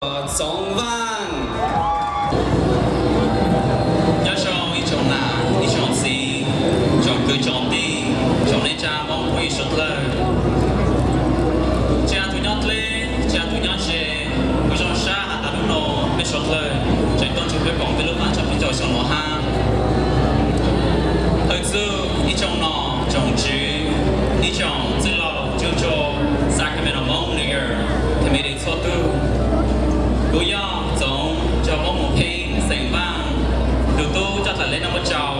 Txoov Vaj. Nyob zoo ib tsoom nam, ib tsoom txiv, tsoom kwv tsoom tij, tsoom neej tsa Hmoob phooj ywg suav dlawg, tsis hais tus nyob dleb, tsis hais tus nyob ze, kuv zoo sab has tas hnub no peb suav dlawg tseem tuaj ntsib peb koom peb lub vaaj tsa peb caug xyoo no hab. Hawm txug ib tsoom nom tsoom tswv, ib tsoom txwj laug tsuj tso Sacramento Hmong New Year committee txhua tug. Kuv yog Txoov Vaj Hmoob Mos Pheej xeem Vaaj, tus tub coj thaum leb noj muaj tsau.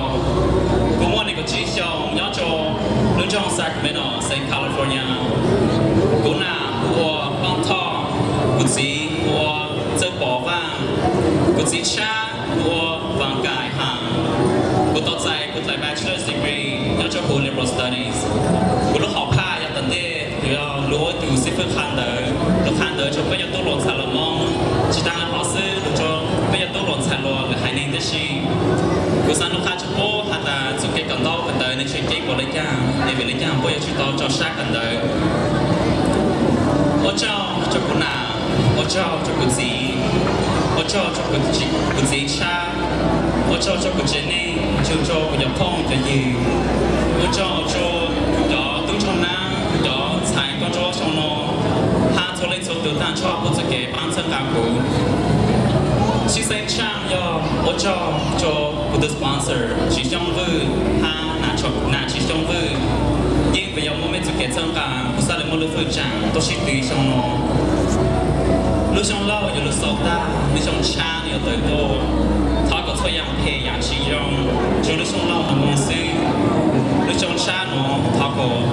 Kuv muaj nees nkaum tsib xyoo nyob rua lub nroog Sacramento xeem California. Kuv nam hu ua Vaaj Thoj, kuv txiv hu ua Txawj Pov Vaaj, kuv txiv tshab hu ua Vaaj Kais Haas. Kuv tau txais kuv dlaim bachelor's degree nyob rua huv liberal studies. Kuv lub hom phaj yav tom ntej yog lug ua ib tug xib fwb qha ntawv, lug qha ntawv rua peb cov tub hluas ntxhais hluas Moob, tsis taag le hov xwb, lug rua peb cov tub hluas ntxhais hluas lwm haiv neeg tib si. Kuv xaav nug qha tsuj puab has tas txuj kev kawm ntaub kawm ntawv nws tseem ceeb npaum le caag, es vim le caag puab yuav tsum tau rau sab kawm ntawv. Ua tsaug rua kuv nam, ua tsaug rua kuv txiv, ua tsaug rua kuv txiv tshab, ua tsaug rua kuv tsev neeg, tsuj tso kuv cov phooj cov ywg, ua tsaug rua cov tub nraug naab, cov ntxhais nkauj nraug xyoo no, hab txhua leej txhua tug taag nrho puab txuj kev paab txhawb nqaa kuv. Tshwj xeeb tshaaj yog ua tsaug rua kuv tug sponsor Tsis Xyooj Vwj hab nam Tsis Xyooj Vwj, yeej vim yog muaj mej txuj kev txhawb nqaa kuv xaav le muaj lub fwj tsaam tuaj sib tw xyoo no. Lub xyoo laug yuav lug xaus taag, lub xyoo tshab yuav tawm tuaj. Thov kom txhua yaam phem yaam tsis zoo rua lub xyoo laug nuav moog xwb. Lub xyoo tshab nuav thov kom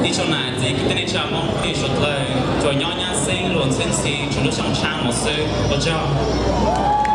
ib tsoom nam txiv kwv tij neej tsa Moob phooj ywg suav dlawg tsuas nyob nyab xeeb luag ntxhwb ntxhi rua lub xyoo tshab nuav xwb. Ua tsaug.